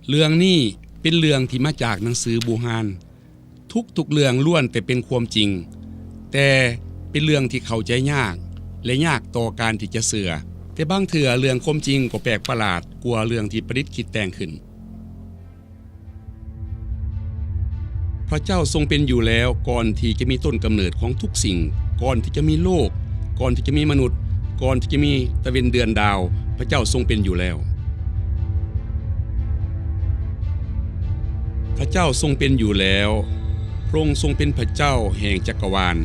ເລື່ອງນີ້ເປັນເລື່ອງທີ່ມາຈາກໜັງສືບູຮານ. ທຸກໆເລື່ອງລ້ວນແຕ່ເປັນຄວາມຈິງ, ແຕ່ເປັນເລື່ອງທີ່ເຂົ້າໃຈຍາກ ແລະ ຍາກຕໍ່ການທີ່ຈະເຊື່ອ. ແຕ່ບາງເທື່ອເລື່ອງຄວາມຈິງກໍແປກປະຫຼາດກວ່າເລື່ອງທີ່ປະດິດຄິດແຕ່ງຂຶ້ນ. ພະເຈົ້າຊົງເປັນຢູ່ແລ້ວກ່ອນທີ່ຈະມີຕົ້ນກຳເນີດຂອງທຸກສິ່ງ, ກ່ອນທີ່ຈະມີໂລກ, ກ່ອນທີ່ຈະມີມະນຸດ, ກ່ອນທີ່ຈະມີຕາເວັນເດືອນດາວ, ພະເຈົ້າຊົງເປັນຢູ່ແລ້ວ. ພະເຈົ້າຊົງເປັນຢູ່ແລ້ວ. ພະອົງຊົງເປັນພະເຈົ້າແຫ່ງຈັກກະວານ.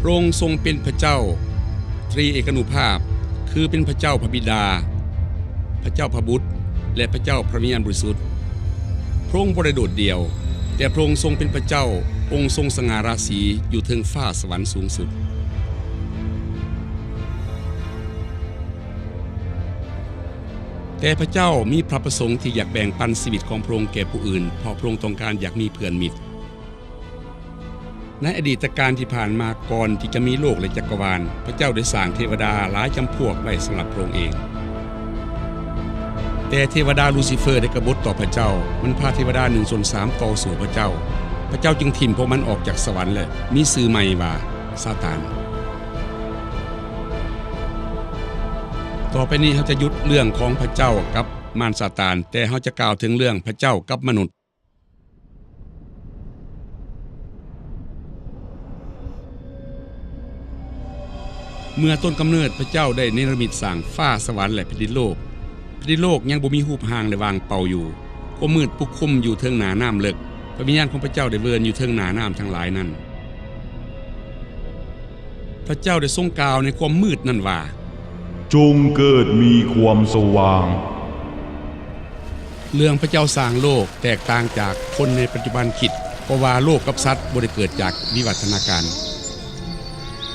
ພະອົງຊົງເປັນພະເຈົ້າຕຣີເອການຸພາບ, ຄືເປັນພະເຈົ້າພະບິດາ, ພະເຈົ້າພະບຸດ ແລະ ພະເຈົ້າພະວິນຍານບໍລິສຸດ. ພະອົງບໍ່ໄດ້ໂດດດ່ຽວ, ແຕ່ພະອົງຊົງເປັນພະເຈົ້າ, ອົງຊົງສະຫງ່າລາສີຢູ່ເທິງຟ້າສະຫວັນສູງສຸດ. ແຕ່ພະເຈົ້າມີພະປະສົງທີ່ຢາກແບ່ງປັນຊີວິດຂອງພະອົງແກ່ຜູ້ອື່ນ, ເພາະພະອົງຕ້ອງການຢາກມີເພື່ອນມິດ. ໃນອະດີດຕະການທີ່ຜ່ານມາ, ກ່ອນທີ່ຈະມີໂລກ ແລະ ຈັກກະວານ, ພະເຈົ້າໄດ້ສ້າງເທວະດາຫຼາຍຈຳພວກໄວ້ສຳລັບພະອົງເອງ. ແຕ່ເທວະດາລູຊີເຟີໄດ້ກະບົດຕໍ່ພະເຈົ້າ, ມັນພາເທວະດາໜຶ່ງສ່ວນສາມຕໍ່ສູ້ພະເຈົ້າ. ພະເຈົ້າຈຶ່ງຖິ້ມພວກມັນອອກຈາກສະຫວັນ ແລະ ມີຊື່ໃໝ່ວ່າຊາຕານ. ຕໍ່ໄປນີ້ເຮົາຈະຢຸດເລື່ອງຂອງພະເຈົ້າກັບມານຊາຕານ, ແຕ່ເຮົາຈະກ່າວເຖິງເລື່ອງພະເຈົ້າກັບມະນຸດ. ເມື່ອຕົ້ນກຳເນີດ, ພະເຈົ້າໄດ້ເນລະມິດສ້າງຟ້າສະຫວັນ ແລະ ແຜ່ນດິນໂລກ. ແຜ່ນດິນໂລກຍັງບໍ່ມີຮູບຮ່າງ ແລະ ວ່າງເປົ່າຢູ່. ຄວາມມືດປົກຄຸມຢູ່ເທິງໜ້ານ້ຳເລິກ. ພະວິນຍານຂອງພະເຈົ້າໄດ້ເວີ່ນຢູ່ເທິງໜ້ານ້ຳທັງຫຼາຍນັ້ນ. ພະເຈົ້າໄດ້ຊົງກ່າວໃນຄວາມມືດນັ້ນວ່າ, ຈົ່ງເກີດມີຄວາມສະຫວ່າງ. ເລື່ອງພະເຈົ້າສ້າງໂລກແຕກຕ່າງຈາກຄົນໃນປັດຈຸບັນຄິດ, ເພາະວ່າໂລກກັບສັດບໍ່ໄດ້ເກີດຈາກວິວັດທະນາການ,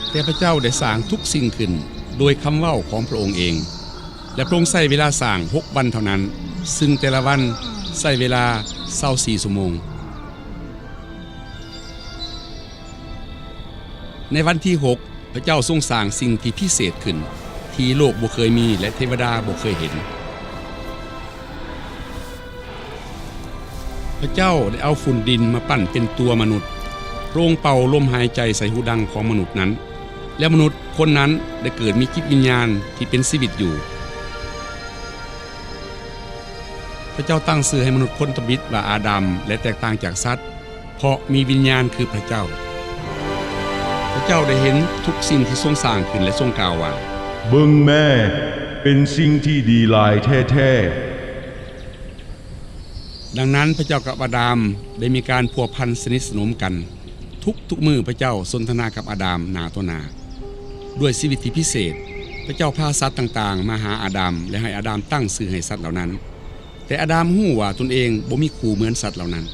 ແຕ່ພະເຈົ້າໄດ້ສ້າງທຸກສິ່ງຂຶ້ນໂດຍຄຳເວົ້າຂອງພະອົງເອງ, ແລະ ພະອົງໃຊ້ເວລາສ້າງຫົກວັນເທົ່ານັ້ນ, ຊຶ່ງແຕ່ລະວັນໃຊ້ເວລາຊາວສີ່ຊົ່ວໂມງ. ໃນວັນທີຫົກ, ພະເຈົ້າຊົງສ້າງສິ່ງທີ່ພິເສດຂຶ້ນ, ທີ່ໂລກບໍ່ເຄີຍມີ ແລະ ເທວະດາບໍ່ເຄີຍເຫັນ. ພະເຈົ້າໄດ້ເອົາຝຸ່ນດິນມາປັ້ນເປັນຕົວມະນຸດ. ພະອົງເປົ່າລົມຫາຍໃຈໃສ່ຮູດັງຂອງມະນຸດນັ້ນ, ແລະ ມະນຸດຄົນນັ້ນໄດ້ເກີດມີຈິດວິນຍານທີ່ເປັນຊີວິດຢູ່. ພະເຈົ້າຕັ້ງຊື່ໃຫ້ມະນຸດຄົນທຳອິດວ່າອາດຳ ແລະ ແຕກຕ່າງຈາກສັດ, ເພາະມີວິນຍານຄືພະເຈົ້າ. ພະເຈົ້າໄດ້ເຫັນທຸກສິ່ງທີ່ຊົງສ້າງຂຶ້ນ ແລະ ຊົງກ່າວວ່າ, ເບິ່ງແມ້, ເປັນສິ່ງທີ່ດີຫຼາຍແທ້ໆ. ດັ່ງນັ້ນ, ພະເຈົ້າກັບອາດາມໄດ້ມີການພົວພັນສະໜິດສະໜົມກັນ. ທຸກໆມື້ພະເຈົ້າສົນທະນາກັບອາດາມໜ້າຕໍ່ໜ້າ. ດ້ວຍຊີວິດທີ່ພິເສດ, ພະເຈົ້າພາສັດຕ່າງໆມາຫາອາດາມ ແລະ ໃຫ້ອາດາມຕັ້ງຊື່ໃຫ້ສັດເຫຼົ່ານັ້ນ. ແຕ່ອາດາມຮູ້ວ່າຕົນເອງບໍ່ມີຄູ່ເໝືອນສັດເຫຼົ່ານັ້ນ.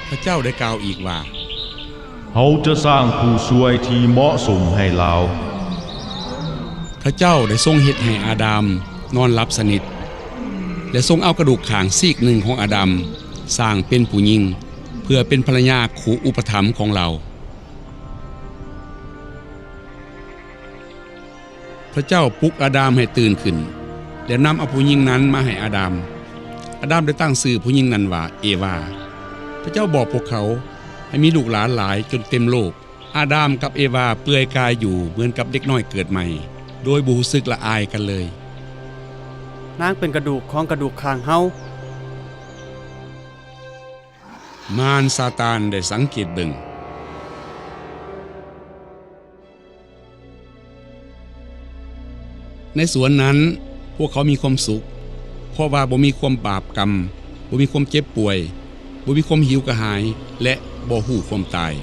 ພະເຈົ້າໄດ້ກ່າວອີກວ່າ, ເຮົາຈະສ້າງຜູ້ຊ່ວຍທີ່ເໝາະສົມໃຫ້ລາວ. ພະເຈົ້າໄດ້ຊົງເຮັດໃຫ້ອາດາມນອນຫຼັບສະໜິດ ແລະ ຊົງເອົາກະດູກຂ້າງຊີກໜຶ່ງຂອງອາດາມສ້າງເປັນຜູ້ຍິງ ເພື່ອເປັນພັນລະຍາຄູ່ອຸປະຖຳຂອງລາວ. ພະເຈົ້າປຸກອາດາມໃຫ້ຕື່ນຂຶ້ນ ແລະ ນຳເອົາຜູ້ຍິງນັ້ນມາໃຫ້ອາດາມ. ອາດາມໄດ້ຕັ້ງຊື່ຜູ້ຍິງນັ້ນວ່າເອວາ. ພະເຈົ້າບອກພວກເຂົາໃຫ້ມີລູກຫຼານຫຼາຍຈົນເຕັມໂລກ. ອາດາມກັບເອວາເປື່ອຍກາຍຢູ່ເໝືອນກັບເດັກນ້ອຍເກີດໃໝ່, ໂດຍບໍ່ຮູ້ສຶກລະອາຍກັນເລີຍ. ນາງເປັນກະດູກຂອງກະດູກຂ້າງເຮົາ. ມານຊາຕານໄດ້ສັງເກດເບິ່ງ. ໃນສວນນັ້ນ, ພວກເຂົາມີຄວາມສຸກ, ເພາະວ່າບໍ່ມີຄວາມບາບກຳ, ບໍ່ມີຄວາມເຈັບປ່ວຍ, ບໍ່ມີຄວາມຫິວກະຫາຍ ແລະ ບໍ່ຮູ້ຄວາມຕາຍ.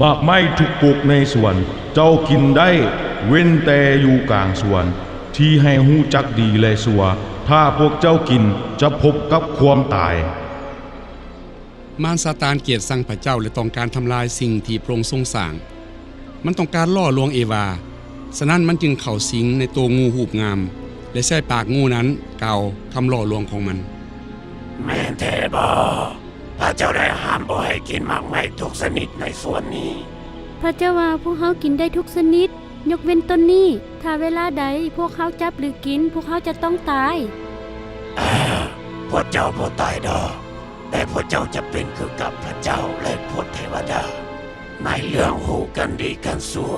ໝາກໄມ້ທຸກກົກໃນສວນເຈົ້າກິນໄດ້, ເວັ້ນແຕ່ຢູ່ກາງສວນ, ທີ່ໃຫ້ຮູ້ຈັກດີ ແລະ ຊົ່ວ. ຖ້າພວກເຈົ້າກິນ, ຈະພົບກັບຄວາມຕາຍ. ມານຊາຕານກຽດຊັງພະເຈົ້າ ແລະ ຕ້ອງການທຳລາຍສິ່ງທີ່ພະອົງຊົງສ້າງ. ມັນຕ້ອງການຫຼໍ່ລວງເອວາ. ສະນັ້ນມັນຈຶ່ງເຂົ້າສິງໃນໂຕງູຮູບງາມ ແລະ ໃຊ້ປາກງູນັ້ນກ່າວຄຳຫຼໍ່ລວງຂອງມັນ. ແມ່ນແທ້ບໍ? ພະເຈົ້າໄດ້ຫ້າມບໍ່ໃຫ້ກິນໝາກໄມ້ທຸກຊະນິດໃນສວນນີ້. ພະເຈົ້າວ່າພວກເຮົາກິນໄດ້ທຸກຊະນິດ, ຍົກເວັ້ນຕົ້ນນີ້. ຖ້າເວລາໃດພວກເຮົາຈັບ ຫຼື ກິນ, ພວກເຮົາຈະຕ້ອງຕາຍ. ພວກເຈົ້າບໍ່ຕາຍດອກ, ແຕ່ພວກເຈົ້າຈະເປັນຄືກັບພະເຈົ້າ ແລະ ພວກເທວະດາ ໃນເລື່ອງຮູ້ກັນດີກັນຊົ່ວ.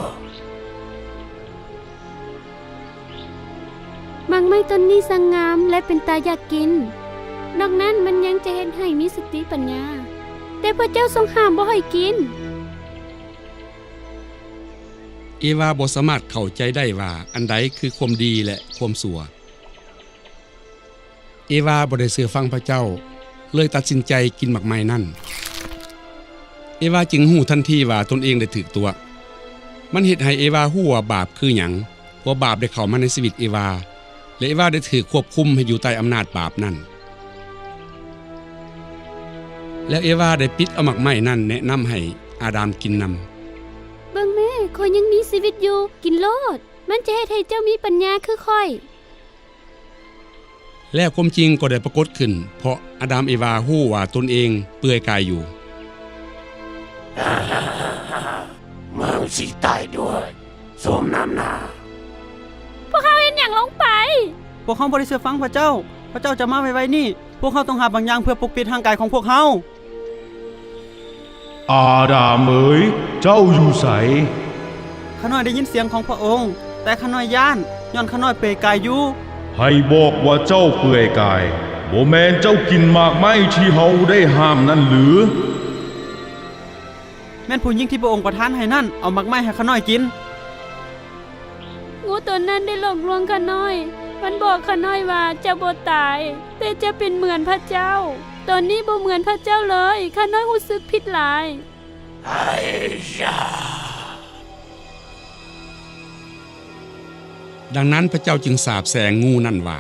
ໝາກໄມ້ຕົ້ນນີ້ຊ່າງງາມ ແລະ ເປັນຕາຢາກກິນ. ນອກນັ້ນມັນຍັງຈະເຮັດໃຫ້ມີສະຕິປັນຍາ, ແຕ່ພວກເຈົ້າຊົງຫ້າມບໍ່ໃຫ້ກິນ. ເອວາບໍ່ສາມາດເຂົ້າໃຈໄດ້ວ່າອັນໃດຄືຄວາມດີ ແລະ ຄວາມຊົ່ວ. ເອວາບໍ່ໄດ້ເຊື່ອຟັງພະເຈົ້າ, ເລີຍຕັດສິນໃຈກິນໝາກໄມ້ນັ້ນ. ເອວາຈຶ່ງຮູ້ທັນທີວ່າຕົນເອງໄດ້ຖືກຕົວະ. ມັນເຮັດໃຫ້ເອວາຮູ້ວ່າບາບຄືຫຍັງ, ເພາະວ່າບາບໄດ້ເຂົ້າມາໃນຊີວິດເອວາ, ແລະ ເອວາໄດ້ຖືກຄວບຄຸມໃຫ້ຢູ່ໃຕ້ອຳນາດບາບນັ້ນ. ແລ້ວເອວາໄດ້ປິດເອົາໝາກໄມ້ນັ້ນແນະນຳໃຫ້ອາດາມກິນນຳ. ເບິ່ງແມ້, ຂ້ອຍຍັງມີຊີວິດຢູ່, ກິນໂລດ, ມັນຈະເຮັດໃຫ້ເຈົ້າມີປັນຍາຄືຂ້ອຍ. ແລ້ວຄວາມຈິງກໍໄດ້ປາກົດຂຶ້ນ, ເພາະອາດາມເອວາຮູ້ວ່າຕົນເອງເປື່ອຍກາຍຢູ່. ມຶງຊິຕາຍດ້ວຍ, ສົມນ້ຳໜ້າ. ພວກເຮົາເຮັດຫຍັງລົງໄປ? ພວກເຮົາບໍ່ໄດ້ເຊື່ອຟັງພະເຈົ້າ. ພະເຈົ້າຈະມາໄວໆນີ້. ພວກເຮົາຕ້ອງຫາບາງຢ່າງເພື່ອປົກປິດຮ່າງກາຍຂອງພວກເຮົາ. ອາດາມເອີຍ, ເຈົ້າຢູ່ໃສ? ຂ້ານ້ອຍໄດ້ຍິນສຽງຂອງພະອົງ, ແຕ່ຂ້ານ້ອຍຢ້ານ, ຍ້ອນຂ້ານ້ອຍເປື່ອຍກາຍຢູ່. ໃຜບອກວ່າເຈົ້າເປື່ອຍກາຍ? ບໍ່ແມ່ນເຈົ້າກິນໝາກໄມ້ທີ່ເຮົາໄດ້ຫ້າມນັ້ນຫຼື? ແມ່ນຜູ້ຍິງທີ່ພະອົງປະທານໃຫ້ນັ້ນ ເອົາໝາກໄມ້ໃຫ້ຂ້ານ້ອຍກິນ. ງູຕົນນັ້ນໄດ້ຫຼອກລວງຂ້ານ້ອຍ. ມັນບອກຂ້ານ້ອຍວ່າຈະບໍ່ຕາຍ, ແຕ່ຈະເປັນເໝືອນພະເຈົ້າ. ຕອນນີ້ບໍ່ເໝືອນພະເຈົ້າເລີຍ, ຂ້ານ້ອຍຮູ້ສຶກຜິດຫຼາຍ. ດັ່ງນັ້ນພະເຈົ້າຈຶ່ງສາບແຊ່ງງູນັ້ນວ່າ,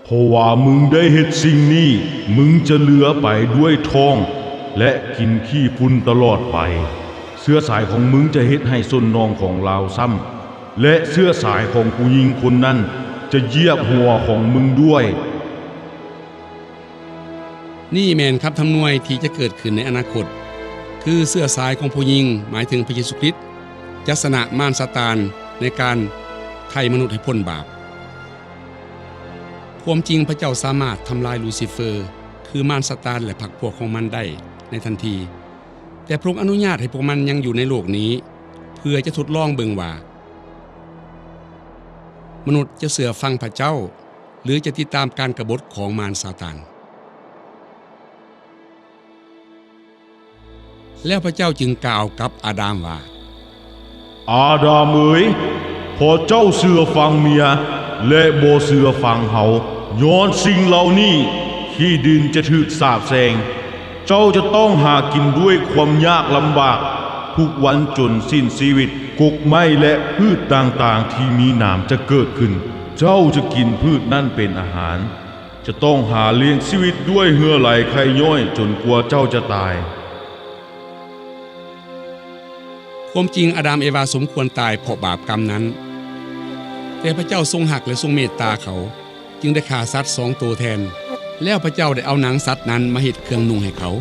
ເພາະວ່າມຶງໄດ້ເຮັດສິ່ງນີ້, ມຶງຈະເຫຼືອໄປດ້ວຍທ້ອງ ແລະ ກິນຂີ້ຝຸ່ນຕະຫຼອດໄປ. ເຊື້ອສາຍຂອງມຶງຈະເຮັດໃຫ້ຊົນນ້ອງຂອງລາວຊ້ຳ, ແລະ ເຊື້ອສາຍຂອງຜູ້ຍິງຄົນນັ້ນຈະຢຽບຫົວຂອງມຶງດ້ວຍ. ນີ້ແມ່ນຄຳທຳນວຍທີ່ຈະເກີດຂຶ້ນໃນອະນາຄົດ, ຄືເຊື້ອສາຍຂອງຜູ້ຍິງ, ໝາຍເຖິງພະເຢຊູຄຣິດ, ຈະຊະນະມານຊາຕານໃນການໄຖ່ມະນຸດໃຫ້ພົ້ນບາບ. ຄວາມຈິງ, ພະເຈົ້າສາມາດທຳລາຍລູຊີເຟີ, ຄືມານຊາຕານ ແລະ ພັກພວກຂອງມັນໄດ້ໃນທັນທີ, ແຕ່ພະອົງອະນຸຍາດໃຫ້ພວກມັນຍັງຢູ່ໃນໂລກນີ້ ເພື່ອຈະທົດລອງເບິ່ງວ່າ ມະນຸດຈະເຊື່ອຟັງພະເຈົ້າ ຫຼື ຈະຕິດຕາມການກະບົດຂອງມານຊາຕານ. ແລ້ວພະເຈົ້າຈຶ່ງກ່າວກັບອາດາມວ່າ, ອາດາມເອີຍ, ເພາະເຈົ້າເຊື່ອຟັງເມຍ ແລະ ບໍ່ເຊື່ອຟັງເຮົາ, ຍ້ອນສິ່ງເຫຼົ່ານີ້ ທີ່ດິນຈະຖືກສາບແຊ່ງ. ເຈົ້າຈະຕ້ອງຫາກິນດ້ວຍຄວາມຍາກລຳບາກທຸກວັນຈົນສິ້ນຊີວິດ. ກົກໄມ້ ແລະ ພືດຕ່າງໆທີ່ມີໜາມຈະເກີດຂຶ້ນ. ເຈົ້າຈະກິນພືດນັ້ນເປັນອາຫານ. ຈະຕ້ອງຫາລ້ຽງຊີວິດດ້ວຍເຫື່ອໄຫຼໄຄຍ້ອຍຈົນກວ່າເຈົ້າຈະຕາຍ. ຄວາມຈິງ, ອາດາມເອວາສົມຄວນຕາຍເພາະບາບກຳນັ້ນ, ແຕ່ພະເຈົ້າຊົງຮັກ ແລະ ຊົງເມດຕາເຂົາ, ຈຶ່ງໄດ້ຂ້າສັດສອງໂຕແທນ. ແລ້ວພະເຈົ້າໄດ້ເອົາໜັງສັດນັ້ນມາເຮັດເຄື່ອງນຸ່ງໃຫ້ເຂົາ.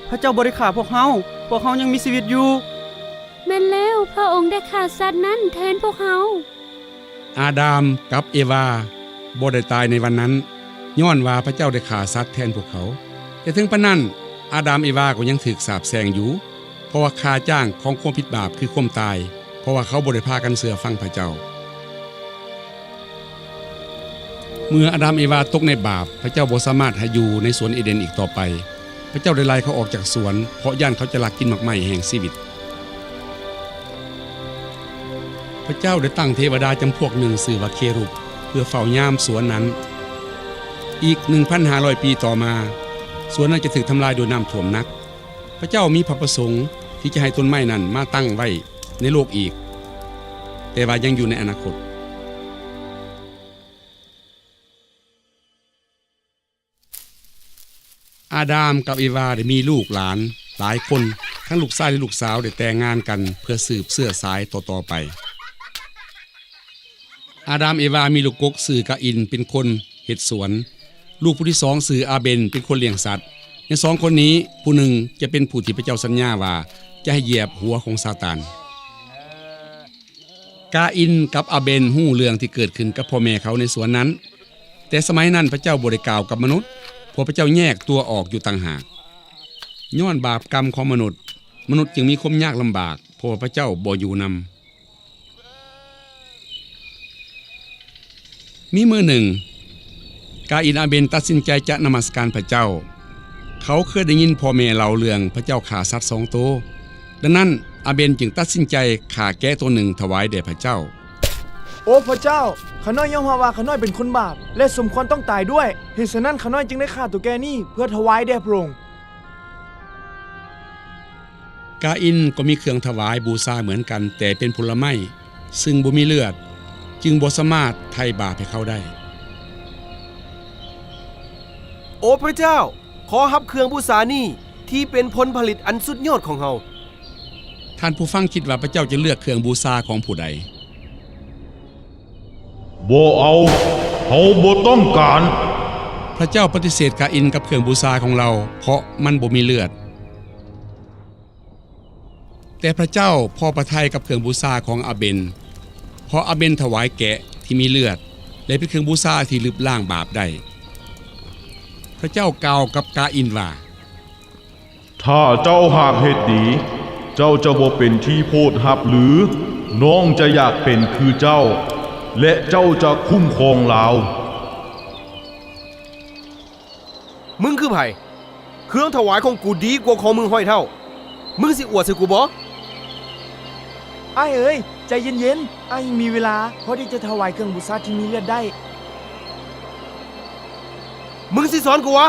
ພະເຈົ້າບໍ່ໄດ້ຂ້າພວກເຮົາ, ພວກເຮົາຍັງມີຊີວິດຢູ່. ແມ່ນແລ້ວ, ພະອົງໄດ້ຂ້າສັດນັ້ນແທນພວກເຮົາ. ອາດາມກັບເອວາບໍ່ໄດ້ຕາຍໃນວັນນັ້ນ, ຍ້ອນວ່າພະເຈົ້າໄດ້ຂ້າສັດແທນພວກເຂົາ. ແຕ່ເຖິງປານນັ້ນ, ອາດາມເອວາກໍຍັງຖືກສາບແຊ່ງຢູ່, ເພາະວ່າຄ່າຈ້າງຂອງຄວາມຜິດບາບຄືຄວາມຕາຍ, ເພາະວ່າເຂົາບໍ່ໄດ້ພາກັນເຊື່ອຟັງພະເຈົ້າ. ເມື່ອອາດາມເອວາຕົກໃນບາບ, ພະເຈົ້າບໍ່ສາມາດໃຫ້ຢູ່ໃນສວນເອເດນອີກຕໍ່ໄປ. ພະເຈົ້າໄດ້ໄລ່ເຂົາອອກຈາກສວນ, ເພາະຢ້ານເຂົາຈະລັກກິນໝາກໄມ້ແຫ່ງຊີວິດ. ພະເຈົ້າໄດ້ຕັ້ງເທວະດາຈຳພວກໜຶ່ງຊື່ວ່າເຄຣູບ ເພື່ອເຝົ້າຍາມສວນນັ້ນ. ອີກໜຶ່ງພັນຫ້າຮ້ອຍປີຕໍ່ມາ, ສວນນັ້ນຈະຖືກທຳລາຍດ້ວຍນ້ຳຖ້ວມໜັກ. ພະເຈົ້າມີພະປະສົງທີ່ຈະໃຫ້ຕົ້ນໄມ້ນັ້ນມາຕັ້ງໄວ້ໃນໂລກອີກ, ແຕ່ວ່າຍັງຢູ່ໃນອະນາຄົດ. ອາດາມກັບເອວາໄດ້ມີລູກຫຼານຫຼາຍຄົນ, ທັງລູກຊາຍ ແລະ ລູກສາວໄດ້ແຕ່ງງານກັນເພື່ອສືບເຊື້ອສາຍຕໍ່ໆໄປ. ອາດາມເອວາມີລູກກົກຊື່ກາອິນເປັນຄົນເຮັດສວນ, ລູກຜູ້ທີສອງຊື່ອາເບນເປັນຄົນລ້ຽງສັດ. ໃນສອງຄົນນີ້, ຜູ້ໜຶ່ງຈະເປັນຜູ້ທີ່ພະເຈົ້າສັນຍາວ່າຈະໃຫ້ຢຽບຫົວຂອງຊາຕານ. ກາອິນກັບອາເບນຮູ້ເລື່ອງທີ່ເກີດຂຶ້ນກັບພໍ່ແມ່ເຂົາໃນສວນນັ້ນ, ແຕ່ສະໄໝນັ້ນພະເຈົ້າບໍ່ໄດ້ກ່າວກັບມະນຸດ, ເພາະພະເຈົ້າແຍກຕົວອອກຢູ່ຕ່າງຫາກ. ຍ້ອນບາບກຳຂອງມະນຸດ, ມະນຸດຈຶ່ງມີຄວາມຍາກລຳບາກ, ເພາະວ່າພະເຈົ້າບໍ່ຢູ່ນຳ. ມີມື້ໜຶ່ງ, ກາອິນອາເບນຕັດສິນໃຈຈະນະມັດສະການພະເຈົ້າ. ເຂົາເຄີຍໄດ້ຍິນພໍ່ແມ່ເລົ່າເລື່ອງພະເຈົ້າຂ້າສັດສອງໂຕ. ດັ່ງນັ້ນ, ອາເບນຈຶ່ງຕັດສິນໃຈຂ້າແກະໂຕໜຶ່ງຖວາຍແດ່ພະເຈົ້າ. ໂອພະເຈົ້າ, ຂ້ານ້ອຍຍອມຮັບວ່າຂ້ານ້ອຍເປັນຄົນບາບ ແລະ ສົມຄວນຕ້ອງຕາຍດ້ວຍ. ເຫດສະນັ້ນ, ຂ້ານ້ອຍຈຶ່ງໄດ້ຂ້າໂຕແກະນີ້ເພື່ອຖວາຍແດ່ພະອົງ. ກາອິນກໍມີເຄື່ອງຖວາຍບູຊາເໝືອນກັນ, ແຕ່ເປັນຜົນລະໄມ້ ຊຶ່ງບໍ່ມີເລືອດ, ຈຶ່ງບໍ່ສາມາດໄຖ່ບາບໃຫ້ເຂົາໄດ້. ໂອພະເຈົ້າ, ຂໍຮັບເຄື່ອງບູຊານີ້ ທີ່ເປັນຜົນຜະລິດອັນສຸດຍອດຂອງເຮົາ. ທ່ານຜູ້ຟັງຄິດວ່າພະເຈົ້າຈະເລືອກເຄື່ອງບູຊາຂອງຜູ້ໃດ? ບໍ່ເອົາ, ເຮົາບໍ່ຕ້ອງການ. ພະເຈົ້າປະຕິເສດກາອິນກັບເຄື່ອງບູຊາຂອງລາວ, ເພາະມັນບໍ່ມີເລືອດ. ແຕ່ພະເຈົ້າພໍພະໄທກັບເຄື່ອງບູຊາຂອງອາເບນ, ເພາະອາເບນຖວາຍແກະທີ່ມີເລືອດ ແລະ ເປັນເຄື່ອງບູຊາທີ່ລຶບລ້າງບາບໄດ້. ພະເຈົ້າກ່າວກັບກາອິນວ່າ, ຖ້າເຈົ້າຫາກເຮັດດີ, ເຈົ້າຈະບໍ່ເປັນທີ່ໂພດຮັບຫຼື? ນ້ອງຈະຢາກເປັນຄືເຈົ້າ, ແລະ ເຈົ້າຈະຄຸ້ມຄອງລາວ. ມຶງຄືໃຜ? ເຄື່ອງຖວາຍຂອງກູດີກວ່າຂອງມຶງຮ້ອຍເທົ່າ. ມຶງຊິອວດໃສ່ກູບໍ? ອ້າຍເອີຍ, ໃຈເຢັນໆ, ອ້າຍຍັງມີເວລາພໍທີ່ຈະຖວາຍເຄື່ອງບູຊາທີ່ມີເລືອດໄດ້. ມຶງຊິສອນກູຫວາ?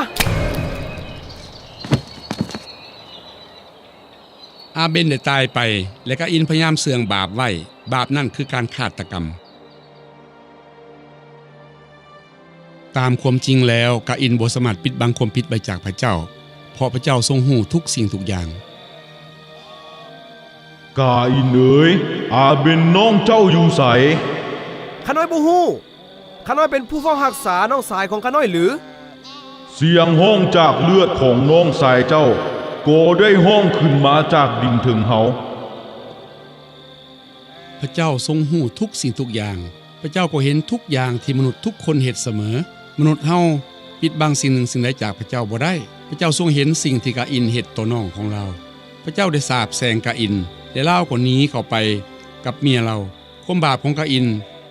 ອາເບນໄດ້ຕາຍໄປ, ແລະ ກາອິນພະຍາຍາມເຊື່ອງບາບໄວ້. ບາບນັ້ນຄືການຄາດຕະກຳ. ຕາມຄວາມຈິງແລ້ວ, ກາອິນບໍ່ສາມາດປິດບັງຄວາມຜິດໄວ້ຈາກພະເຈົ້າ, ເພາະພະເຈົ້າຊົງຮູ້ທຸກສິ່ງທຸກຢ່າງ. ກາອິນເອີຍ, ອາເບນນ້ອງເຈົ້າຢູ່ໃສ? ຂ້ານ້ອຍບໍ່ຮູ້. ຂ້ານ້ອຍເປັນຜູ້ເຝົ້າຮັກສານ້ອງຊາຍຂອງຂ້ານ້ອຍຫຼື? ສຽງຮ້ອງຈາກເລືອດຂອງນ້ອງຊາຍເຈົ້າ ກໍໄດ້ຮ້ອງຂຶ້ນມາຈາກດິນເທິງເຮົາ. ພະເຈົ້າຊົງຮູ້ທຸກສິ່ງທຸກຢ່າງ. ພະເຈົ້າກໍເຫັນທຸກຢ່າງທີ່ມະນຸດທຸກຄົນເຮັດສະເໝີ. ມະນຸດເຮົາປິດບັງສິ່ງໜຶ່ງສິ່ງໃດຈາກພະເຈົ້າບໍ່ໄດ້. ພະເຈົ້າຊົງເຫັນສິ່ງທີ່ກາອິນເຮັດຕໍ່ນ້ອງຂອງລາວ. ພະເຈົ້າໄດ້ສາບແຊ່ງກາອິນ ແລະ ລາວກໍໜີເຂົ້າໄປກັບເມຍລາວ. ຄວາມບາບຂອງກາອິນ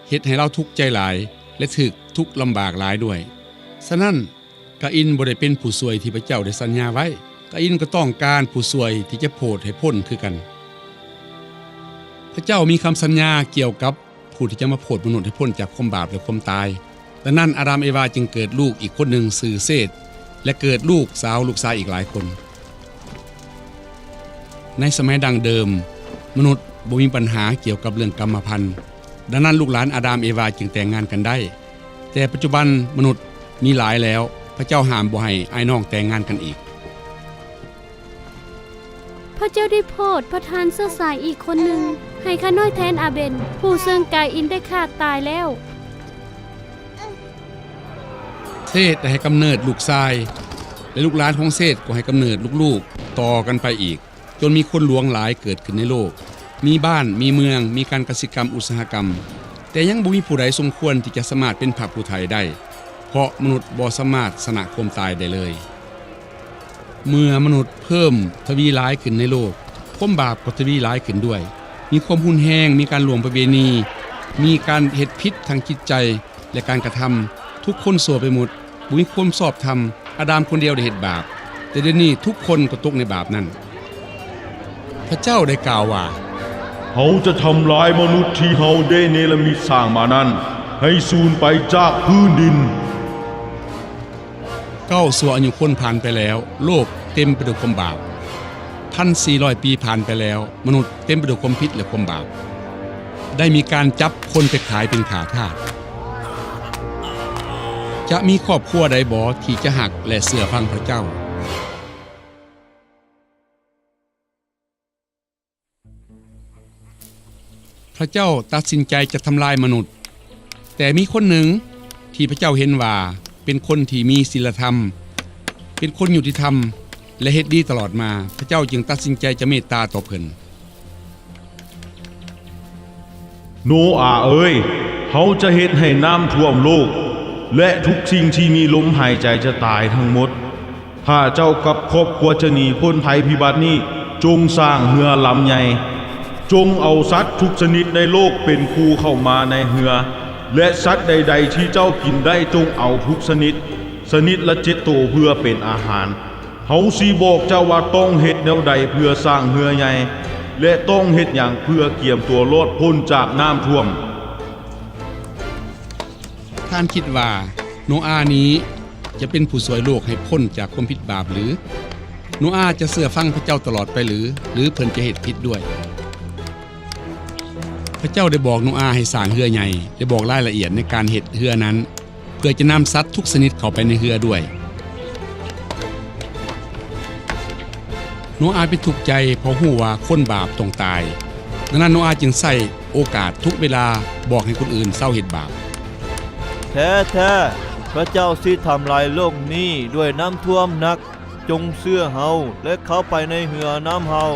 ເຮັດໃຫ້ລາວທຸກໃຈຫຼາຍ ແລະ ຖືກທຸກລຳບາກຫຼາຍດ້ວຍ. ສະນັ້ນ, ກາອິນບໍ່ໄດ້ເປັນຜູ້ຊ່ວຍທີ່ພະເຈົ້າໄດ້ສັນຍາໄວ້. ກາອິນກໍຕ້ອງການຜູ້ຊ່ວຍທີ່ຈະໂພດໃຫ້ພົ້ນຄືກັນ. ພະເຈົ້າມີຄຳສັນຍາກ່ຽວກັບຜູ້ທີ່ຈະມາໂພດມະນຸດໃຫ້ພົ້ນຈາກຄວາມບາບ ແລະ ຄວາມຕາຍ. ດັ່ງນັ້ນ, ອາດາມເອວາຈຶ່ງເກີດລູກອີກຄົນໜຶ່ງຊື່ເຊດ ແລະ ເກີດລູກສາວລູກຊາຍອີກຫຼາຍຄົນ. ໃນສະໄໝດັ້ງເດີມ, ມະນຸດບໍ່ມີບັນຫາກ່ຽວກັບເລື່ອງກຳມະພັນ. ດັ່ງນັ້ນ, ລູກຫຼານອາດາມເອວາຈຶ່ງແຕ່ງງານກັນໄດ້. ແຕ່ປັດຈຸບັນມະນຸດມີຫຼາຍແລ້ວ, ພະເຈົ້າຫ້າມບໍ່ໃຫ້ອ້າຍນ້ອງແຕ່ງງານກັນອີກ. ພະເຈົ້າໄດ້ໂພດປະທານເຊື້ອສາຍອີກຄົນໜຶ່ງໃຫ້ຂ້ານ້ອຍແທນອາເບນ, ຜູ້ເຊິ່ງກາອິນໄດ້ຂ້າຕາຍແລ້ວ. ເຊດໄດ້ໃຫ້ກຳເນີດລູກຊາຍ, ແລະ ລູກຫຼານຂອງເຊດກໍໃຫ້ກຳເນີດລູກໆຕໍ່ກັນໄປອີກ. ຈົນມີຄົນຫຼວງຫຼາຍເກີດຂຶ້ນໃນໂລກ, ມີບ້ານ, ມີເມືອງ, ມີການກະສິກຳ, ອຸດສາຫະກຳ, ແຕ່ຍັງບໍ່ມີຜູ້ໃດສົມຄວນທີ່ຈະສາມາດເປັນພະຜູ້ໄຖ່ໄດ້, ເພາະມະນຸດບໍ່ສາມາດຊະນະຄວາມຕາຍໄດ້ເລີຍ. ເມື່ອມະນຸດເພີ່ມທະວີຫຼາຍຂຶ້ນໃນໂລກ, ຄວາມບາບກໍທະວີຫຼາຍຂຶ້ນດ້ວຍ. ມີຄວາມຮຸນແຮງ, ມີການລ່ວງປະເວນີ, ມີການເຮັດຜິດທາງຈິດໃຈ ແລະ ການກະທຳ, ທຸກຄົນຊົ່ວໄປໝົດ, ບໍ່ມີຄວາມຊອບທຳ. ອາດາມຄົນດຽວໄດ້ເຮັດບາບ, ແຕ່ດຽວນີ້ທຸກຄົນກໍຕົກໃນບາບນັ້ນ. ພະເຈົ້າໄດ້ກ່າວວ່າ, ເຮົາຈະທຳລາຍມະນຸດທີ່ເຮົາໄດ້ເນລະມິດສ້າງມານັ້ນ ໃຫ້ສູນໄປຈາກພື້ນດິນ. ເກົ້າຊົ່ວອາຍຸຄົນຜ່ານໄປແລ້ວ, ໂລກເຕັມໄປດ້ວຍຄວາມບາບ. ພັນສີ່ຮ້ອຍປີຜ່ານໄປແລ້ວ, ມະນຸດເຕັມໄປດ້ວຍຄວາມຜິດ ແລະ ຄວາມບາບ. ໄດ້ມີການຈັບຄົນໄປຂາຍເປັນຂ້າທາດ. ຈະມີຄອບຄົວໃດບໍທີ່ຈະຮັກ ແລະ ເຊື່ອຟັງພະເຈົ້າ? ພະເຈົ້າຕັດສິນໃຈຈະທຳລາຍມະນຸດ, ແຕ່ມີຄົນໜຶ່ງທີ່ພະເຈົ້າເຫັນວ່າເປັນຄົນທີ່ມີສິນລະທຳ, ເປັນຄົນຍຸຕິທຳ ແລະ ເຮັດດີຕະຫຼອດມາ, ພະເຈົ້າຈຶ່ງຕັດສິນໃຈຈະເມດຕາຕໍ່ເພິ່ນ. ໂນອາເອີຍ, ເຮົາຈະເຮັດໃຫ້ນ້ຳຖ້ວມໂລກ ແລະ ທຸກສິ່ງທີ່ມີລົມຫາຍໃຈຈະຕາຍທັງໝົດ. ຖ້າເຈົ້າກັບຄອບຄົວຈະໜີພົ້ນໄພພິບັດນີ້, ຈົ່ງສ້າງເຮືອລຳໃຫຍ່. ຈົ່ງເອົາສັດທຸກຊະນິດໃນໂລກເປັນຄູ່ເຂົ້າມາໃນເຮືອ, ແລະ ສັດໃດໆທີ່ເຈົ້າກິນໄດ້, ຈົ່ງເອົາທຸກຊະນິດ, ຊະນິດລະເຈັດໂຕເພື່ອເປັນອາຫານ. ເຮົາຊິບອກເຈົ້າວ່າຕ້ອງເຮັດແນວໃດເພື່ອສ້າງເຮືອໃຫຍ່ ແລະ ຕ້ອງເຮັດຫຍັງເພື່ອກຽມຕົວລອດພົ້ນຈາກນ້ຳຖ້ວມ. ທ່ານຄິດວ່າໂນອານີ້ຈະເປັນຜູ້ຊ່ວຍໂລກໃຫ້ພົ້ນຈາກຄວາມຜິດບາບຫຼື? ໂນອາຈະເຊື່ອຟັງພະເຈົ້າຕະຫຼອດໄປຫຼື ຫຼືເພິ່ນຈະເຮັດຜິດດ້ວຍ? ພະເຈົ້າໄດ້ບອກໂນອາໃຫ້ສ້າງເຮືອໃຫຍ່ ແລະ ບອກລາຍລະອຽດໃນການເຮັດເຮືອນັ້ນ ເພື່ອຈະນຳສັດທຸກຊະນິດເຂົ້າໄປໃນເຮືອດ້ວຍ. ໂນອາເປັນທຸກໃຈເພາະຮູ້ວ່າຄົນບາບຕ້ອງຕາຍ. ດັ່ງນັ້ນໂນອາຈຶ່ງໃຊ້ໂອກາດທຸກເວລາບອກໃຫ້ຄົນອື່ນເຊົາເຮັດບາບ. ແທ້ໆ ພະເຈົ້າຊິທຳລາຍໂລກນີ້ດ້ວຍນ້ຳຖ້ວມໜັກ. ຈົ່ງເຊື່ອເຮົາ ແລະ ເຂົ້າໄປໃນເຮືອນຳເຮົາ.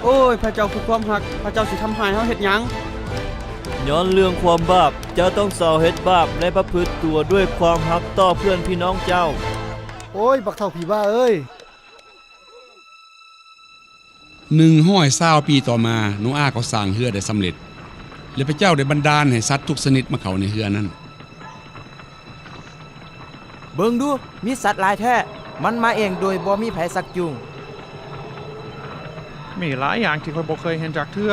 ໂອ້ຍ ພະເຈົ້າຄືຄວາມຮັກ, ພະເຈົ້າຊິທຳຮ້າຍເຮົາເຮັດຫຍັງ? ຍ້ອນເລື່ອງຄວາມບາບ, ເຈົ້າຕ້ອງເຊົາເຮັດບາບ ແລະ ປະພຶດຕົວດ້ວຍຄວາມຮັກຕໍ່ເພື່ອນພີ່ນ້ອງເຈົ້າ. ໂອ້ຍ ບັກເຖົ້າຜີບ້າເອີຍ! ໜຶ່ງຮ້ອຍຊາວປີຕໍ່ມາ, ໂນອາກໍສ້າງເຮືອໄດ້ສຳເລັດ ແລະ ພະເຈົ້າໄດ້ບັນດານໃຫ້ສັດທຸກຊະນິດມາເຂົ້າໃນເຮືອນັ້ນ. ເບິ່ງດູ, ມີສັດຫຼາຍແທ້, ມັນມາເອງໂດຍບໍ່ມີໃຜຊັກຈູງ. ມີຫຼາຍຢ່າງທີ່ຂ້ອຍບໍ່ເຄີຍເຫັນຈັກເທື່ອ,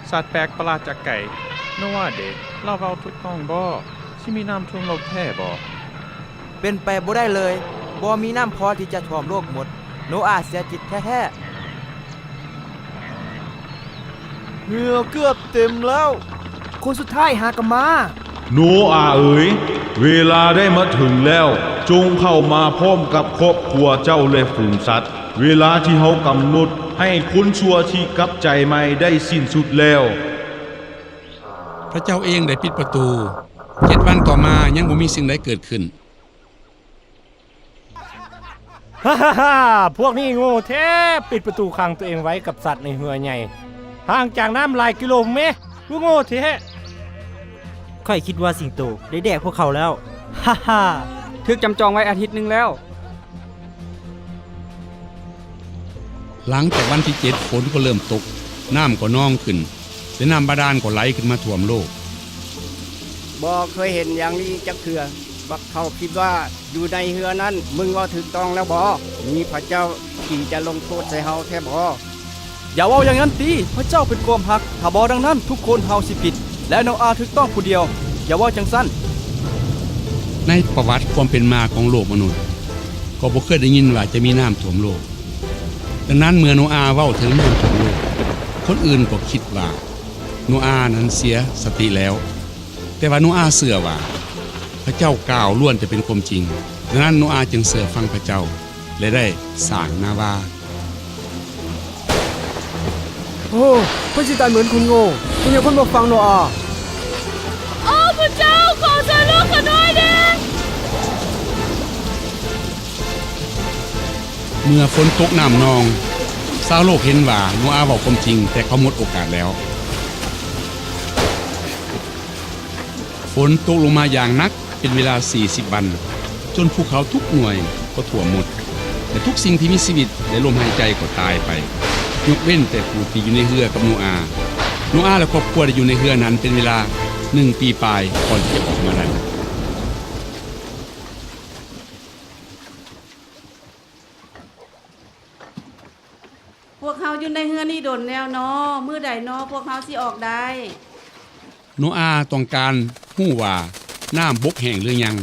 ສັດແປກປະຫຼາດຈາກໄກ. ໂນອາເດ? ລາວເວົ້າຖືກຕ້ອງບໍ່? ຊິມີນ້ຳຖ້ວມໂລກແທ້ບໍ່? ເປັນໄປບໍ່ໄດ້ເລີຍ, ບໍ່ມີນ້ຳພໍທີ່ຈະຖ້ວມໂລກໝົດ. ໂນອາເສຍຈິດແທ້ໆ. ເຮືອເກືອບເຕັມແລ້ວ. ຄົນສຸດທ້າຍຫາກໍມາ. ໂນອາເອີຍ, ເວລາໄດ້ມາເຖິງແລ້ວ, ຈົ່ງເຂົ້າມາພ້ອມກັບຄອບຄົວເຈົ້າ ແລະ ຝູງສັດ. ເວລາທີ່ເຮົາກຳນົດໃຫ້ຄົນຊົ່ວທີ່ກັບໃຈໃໝ່ໄດ້ສິ້ນສຸດແລ້ວ. ພະເຈົ້າເອງໄດ້ປິດປະຕູ. ເຈັດວັນຕໍ່ມາຍັງບໍ່ມີສິ່ງໃດເກີດຂຶ້ນ. ຮາໆໆ ພວກນີ້ໂງ່ແທ້, ປິດປະຕູຂັງຕົວເອງໄວ້ກັບສັດໃນເຮືອໃຫຍ່ ຫ່າງຈາກນ້ຳຫຼາຍກິໂລພຸ້ນເມ. ໂງ່ແທ້. ຂ້ອຍຄິດວ່າສິງໂຕໄດ້ແດກພວກເຂົາແລ້ວ. ຮາໆ. ຖືກຈຳຈອງໄວ້ອາທິດໜຶ່ງແລ້ວ. ຫຼັງຈາກວັນທີເຈັດ ຝົນກໍເລີ່ມຕົກ, ນ້ຳກໍນອງຂຶ້ນ ແລະ ນ້ຳບາດານກໍໄຫຼຂຶ້ນມາຖ້ວມໂລກ. ບໍ່ເຄີຍເຫັນຢ່າງນີ້ຈັກເທື່ອ. ບັກເຖົ້າຄິດວ່າຢູ່ໃນເຮືອນັ້ນ, ມຶງເວົ້າຖືກຕ້ອງແລ້ວບໍ່? ມີພະເຈົ້າທີ່ຈະລົງໂທດໃສ່ເຮົາແທ້ບໍ່? ຢ່າເວົ້າຢ່າງນັ້ນຕິ, ພະເຈົ້າເປັນຄວາມຮັກ, ຖ້າບໍ່ດັ່ງນັ້ນທຸກຄົນເຮົາຊິຜິດ, ແລະ ໂນອາຖືກຕ້ອງຜູ້ດຽວ. ຢ່າເວົ້າຈັ່ງຊັ້ນ. ໃນປະຫວັດຄວາມເປັນມາຂອງໂລກມະນຸດ, ກໍບໍ່ເຄີຍໄດ້ຍິນວ່າຈະມີນ້ຳຖ້ວມໂລກ. ດັ່ງນັ້ນເມື່ອໂນອາເວົ້າເຖິງເລື່ອງຂອງໂລກ, ຄົນອື່ນກໍຄິດວ່າໂນອານັ້ນເສຍສະຕິແລ້ວ. ແຕ່ວ່າໂນອາເຊື່ອວ່າພະເຈົ້າກ່າວລ້ວນແຕ່ເປັນຄວາມຈິງ. ດັ່ງນັ້ນໂນອາຈຶ່ງເຊື່ອຟັງພະເຈົ້າ ແລະ ໄດ້ສ້າງນາວາ. ໂອ້ ເພິ່ນຊິຕາຍເໝືອນຄົນໂງ່, ເປັນຫຍັງເພິ່ນບໍ່ຟັງໂນອາ? ໂອ້ ພະເຈົ້າ, ຂໍຊ່ວຍໂລກຂ້ານ້ອຍແດ່! ເມື່ອຝົນຕົກນ້ຳນອງ, ຊາວໂລກເຫັນວ່າໂນອາເວົ້າຄວາມຈິງ, ແຕ່ເຂົາໝົດໂອກາດແລ້ວ. ຝົນຕົກລົງມາຢ່າງໜັກເປັນເວລາສີ່ສິບວັນ, ຈົນພູເຂົາທຸກໜ່ວຍກໍຖ້ວມໝົດ, ແລະ ທຸກສິ່ງທີ່ມີຊີວິດ ແລະ ລົມຫາຍໃຈກໍຕາຍໄປ, ຍົກເວັ້ນແຕ່ຜູ້ທີ່ຢູ່ໃນເຮືອກັບໂນອາ. ໂນອາ ແລະ ຄອບຄົວໄດ້ຢູ່ໃນເຮືອນັ້ນເປັນເວລາໜຶ່ງປີປາຍ ກ່ອນທີ່ຈະອອກມາໄດ້. ພວກເຮົາຢູ່ໃນເຮືອນີ້ດົນແລ້ວນໍ, ມື້ໃດນໍພວກເຮົາຊິອອກໄດ້? ໂນອາຕ້ອງການຮູ້ວ່ານ້ຳບົກແຫ້ງຫຼືຍັງ.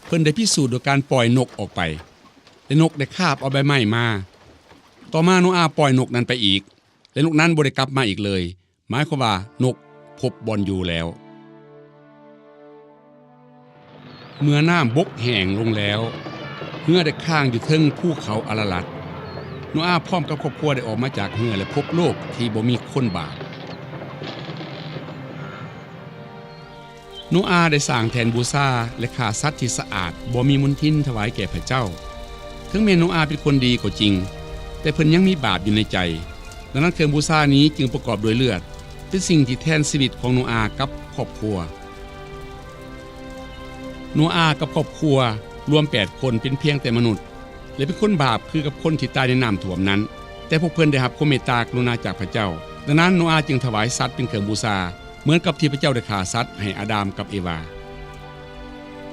ເພິ່ນໄດ້ພິສູດໂດຍການປ່ອຍນົກອອກໄປ, ແລະ ນົກໄດ້ຄາບເອົາໃບໄມ້ມາ. ຕໍ່ມາໂນອາປ່ອຍນົກນັ້ນໄປອີກ, ແລະ ນົກນັ້ນບໍ່ໄດ້ກັບມາອີກເລີຍ. ໝາຍຄວາມວ່ານົກພົບບ່ອນຢູ່ແລ້ວ. ເມື່ອນ້ຳບົກແຫ້ງລົງແລ້ວ, ເຮືອໄດ້ຄ້າງຢູ່ເທິງພູເຂົາອາຣາຣັດ. ໂນອາພ້ອມກັບຄອບຄົວໄດ້ອອກມາຈາກເຮືອ ແລະ ພົບໂລກທີ່ບໍ່ມີຄົນບາບ. ໂນອາໄດ້ສ້າງແທ່ນບູຊາ ແລະ ຂ້າສັດທີ່ສະອາດບໍ່ມີມົນທິນຖວາຍແກ່ພະເຈົ້າ. ເຖິງແມ່ນໂນອາເປັນຄົນດີກໍຈິງ, ແຕ່ເພິ່ນຍັງມີບາບຢູ່ໃນໃຈ. ດັ່ງນັ້ນເຄື່ອງບູຊານີ້ຈຶ່ງປະກອບດ້ວຍເລືອດ, ເປັນສິ່ງທີ່ແທນຊີວິດຂອງໂນອາກັບຄອບຄົວ. ໂນອາກັບຄອບຄົວລວມແປດຄົນເປັນພຽງແຕ່ມະນຸດ ແລະ ເປັນຄົນບາບຄືກັບຄົນທີ່ຕາຍໃນນ້ຳຖ້ວມນັ້ນ, ແຕ່ພວກເພິ່ນໄດ້ຮັບຄວາມເມດຕາກະລຸນາຈາກພະເຈົ້າ. ດັ່ງນັ້ນ ໂນອາຈຶ່ງຖວາຍສັດເປັນເຄື່ອງບູຊາ ເໝືອນກັບທີ່ພະເຈົ້າໄດ້ຂ້າສັດໃຫ້ອາດາມກັບເອວາ.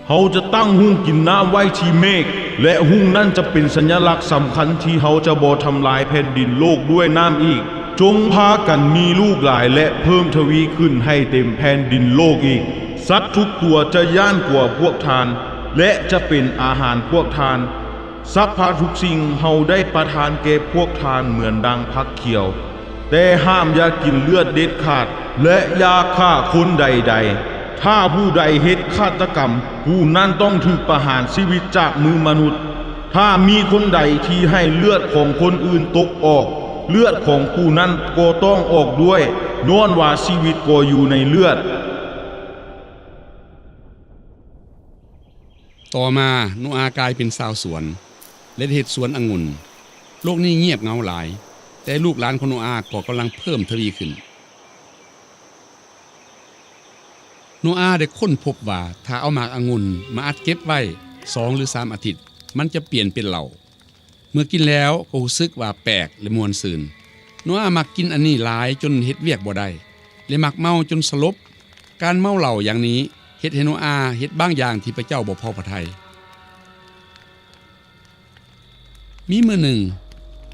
ເຮົາຈະຕັ້ງຮຸ້ງກິນນ້ຳໄວ້ທີ່ເມກ ແລະ ຮຸ້ງນັ້ນຈະເປັນສັນຍະລັກສຳຄັນທີ່ເຮົາຈະບໍ່ທຳລາຍແຜ່ນດິນໂລກດ້ວຍນ້ຳອີກ. ຈົ່ງພາກັນມີລູກຫຼາຍ ແລະ ເພີ່ມທະວີຂຶ້ນໃຫ້ເຕັມແຜ່ນດິນໂລກອີກ. ສັດທຸກຕົວຈະຢ້ານກົວພວກທ່ານ ແລະ ຈະເປັນອາຫານພວກທ່ານ. ສັບພະທຸກສິ່ງເຮົາໄດ້ປະທານແກ່ພວກທ່ານເໝືອນດັ່ງຜັກຂຽວ, ແຕ່ຫ້າມຢ່າກິນເລືອດເດັດຂາດ ແລະ ຢ່າຂ້າຄົນໃດໆ. ຖ້າຜູ້ໃດເຮັດຄາດຕະກຳ, ຜູ້ນັ້ນຕ້ອງຖືກປະຫານຊີວິດຈາກມືມະນຸດ. ຖ້າມີຄົນໃດທີ່ໃຫ້ເລືອດຂອງຄົນອື່ນຕົກອອກ, ເລືອດຂອງຜູ້ນັ້ນກໍຕ້ອງອອກດ້ວຍ, ຍ້ອນວ່າຊີວິດກໍຢູ່ໃນເລືອດ. ຕໍ່ມາ ໂນອາກາຍເປັນຊາວສວນ ແລະ ໄດ້ເຮັດສວນອະງຸ່ນ. ໂລກນີ້ງຽບເຫງົາຫຼາຍ, ແຕ່ລູກຫຼານຂອງໂນອາກໍກຳລັງເພີ່ມທະວີຂຶ້ນ. ໂນອາໄດ້ຄົ້ນພົບວ່າ ຖ້າເອົາໝາກອະງຸ່ນມາອັດເກັບໄວ້ສອງຫຼືສາມອາທິດ, ມັນຈະປ່ຽນເປັນເຫຼົ້າ. ເມື່ອກິນແລ້ວກໍຮູ້ສຶກວ່າແປກ ແລະ ມ່ວນຊື່ນ. ໂນອາມັກກິນອັນນີ້ຫຼາຍຈົນເຮັດວຽກບໍ່ໄດ້ ແລະ ມັກເມົາຈົນສະຫຼົບ. ການເມົາເຫຼົ້າຢ່າງນີ້ເຮັດໃຫ້ໂນອາເຮັດບາງຢ່າງທີ່ພະເຈົ້າບໍ່ພໍພະໄທ. ມີມື້ໜຶ່ງ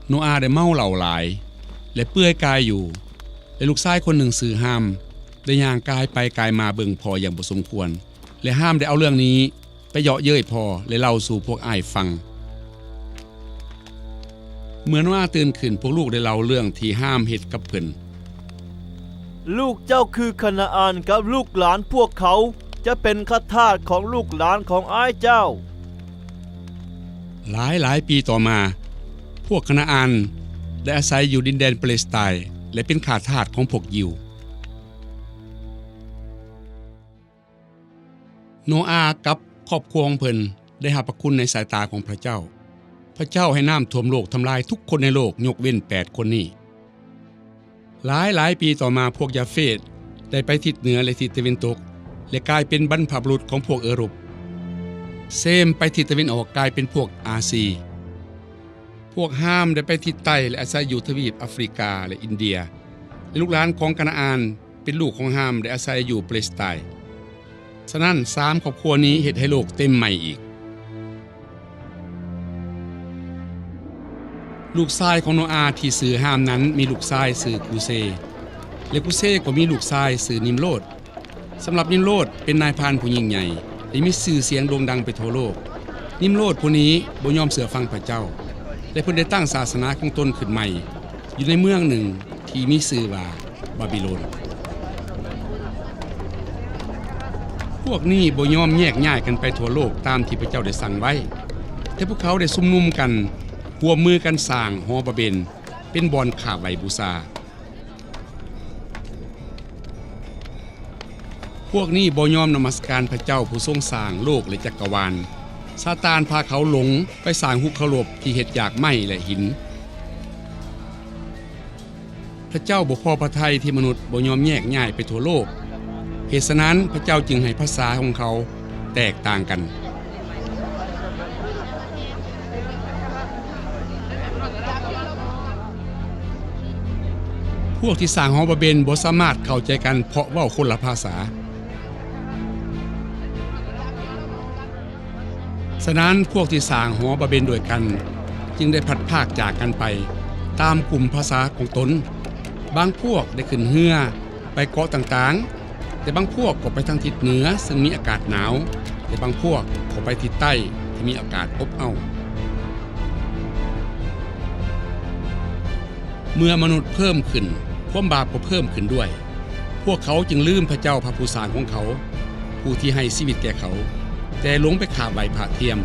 ໂນອາໄດ້ເມົາເຫຼົ້າຫຼາຍ ແລະ ເປື່ອຍກາຍຢູ່ ແລະ ລູກຊາຍຄົນໜຶ່ງຊື່ຮາມ ໄດ້ຍ່າງກາຍໄປກາຍມາເບິ່ງພໍ່ຢ່າງບໍ່ສົມຄວນ ແລະ ຮາມໄດ້ເອົາເລື່ອງນີ້ໄປເຍາະເຍີ້ຍພໍ່ ແລະ ເລົ່າສູ່ພວກອ້າຍຟັງ. ເມື່ອໂນອາຕື່ນຂຶ້ນ, ພວກລູກໄດ້ເລົ່າເລື່ອງທີ່ຮາມເຮັດກັບເພິ່ນ. ລູກເຈົ້າຄືຄານາອານກັບລູກຫຼານພວກເຂົາຈະເປັນຂ້າທາດຂອງລູກຫຼານຂອງອ້າຍເຈົ້າ. ຫຼາຍໆປີຕໍ່ມາ, ພວກຄານາອານໄດ້ອາໄສຢູ່ດິນແດນປາເລສໄຕ ແລະ ເປັນຂ້າທາດຂອງພວກຢິວ. ໂນອາກັບຄອບຄົວຂອງເພິ່ນໄດ້ຮັບພະຄຸນໃນສາຍຕາຂອງພະເຈົ້າ. ພະເຈົ້າໃຫ້ນ້ຳຖ້ວມໂລກ ທຳລາຍທຸກຄົນໃນໂລກ ຍົກເວັ້ນແປດຄົນນີ້. ຫຼາຍໆປີຕໍ່ມາ, ພວກຢາເຟດໄດ້ໄປທິດເໜືອ ແລະ ທິດຕາເວັນຕົກ ແລະ ກາຍເປັນບັນພະບຸລຸດຂອງພວກເອີຣົບ. ເຊມໄປທິດຕາເວັນອອກ ກາຍເປັນພວກອາຊີ. ພວກຮາມໄດ້ໄປທິດໃຕ້ ແລະ ອາໄສຢູ່ທະວີບອາຟຣິກາ ແລະ ອິນເດຍ ແລະ ລູກຫຼານຂອງການາອານ ເປັນລູກຂອງຮາມ ໄດ້ອາໄສຢູ່ປາເລສໄຕ. ສະນັ້ນ, ສາມຄອບຄົວນີ້ເຮັດໃຫ້ໂລກເຕັມໃໝ່ອີກ. ລູກຊາຍຂອງໂນອາທີ່ຊື່ຮາມນັ້ນ ມີລູກຊາຍຊື່ກູເຊ ແລະ ກູເຊກໍມີລູກຊາຍຊື່ນິມໂຣດ. ສຳລັບນິມໂຣດເປັນນາຍພານຜູ້ຍິ່ງໃຫຍ່ ທີ່ມີຊື່ສຽງໂດ່ງດັງໄປທົ່ວໂລກ. ນິມໂຣດຜູ້ນີ້ບໍ່ຍອມເຊື່ອຟັງພະເຈົ້າ ແລະ ເພິ່ນໄດ້ຕັ້ງສາສະໜາຂອງຕົນຂຶ້ນໃໝ່ ຢູ່ໃນເມືອງໜຶ່ງທີ່ມີຊື່ວ່າບາບິໂລນ. ພວກນີ້ບໍ່ຍອມແຍກຍ້າຍກັນໄປທົ່ວໂລກຕາມທີ່ພະເຈົ້າໄດ້ສັ່ງໄວ້, ແຕ່ພວກເຂົາໄດ້ຊຸມນຸມກັນ, ຮ່ວມມືກັນສ້າງຫໍບາເບນເປັນບ່ອນຂາບໄຫວ້ບູຊາ. ພວກນີ້ບໍ່ຍອມນະມັດສະການພະເຈົ້າຜູ້ຊົງສ້າງໂລກ ແລະ ຈັກກະວານ. ຊາຕານພາເຂົາຫຼົງໄປສ້າງຮູບເຄົາລົບທີ່ເຮັດຈາກໄມ້ ແລະ ຫີນ. ພະເຈົ້າບໍ່ພໍພະໄທທີ່ມະນຸດບໍ່ຍອມແຍກຍ້າຍໄປທົ່ວໂລກ. ເຫດສະນັ້ນ, ພະເຈົ້າຈຶ່ງໃຫ້ພາສາຂອງເຂົາແຕກຕ່າງກັນ. ພວກທີ່ສ້າງຫໍບາເບນບໍ່ສາມາດເຂົ້າໃຈກັນເພາະເວົ້າຄົນລະພາສາ. ສະນັ້ນ, ພວກທີ່ສ້າງຫໍບາເບນດ້ວຍກັນຈຶ່ງໄດ້ພັດພາກຈາກກັນໄປຕາມກຸ່ມພາສາຂອງຕົນ. ບາງພວກໄດ້ຂຶ້ນເຮືອໄປເກາະຕ່າງໆ, ແຕ່ບາງພວກກໍໄປທາງທິດເໜືອເຊິ່ງມີອາກາດໜາວ, ແຕ່ບາງພວກກໍໄປທິດໃຕ້ທີ່ມີອາກາດອົບເອົ້າ. ເມື່ອມະນຸດເພີ່ມຂຶ້ນ, ຄວາມບາບກໍເພີ່ມຂຶ້ນດ້ວຍ. ພວກເຂົາຈຶ່ງລືມພະເຈົ້າພະຜູ້ສ້າງຂອງເຂົາ, ຜູ້ທີ່ໃຫ້ຊີວິດແກ່ເຂົາ, ແຕ່ຫຼົງໄປຂາບໄຫວ້ພະທຽມ.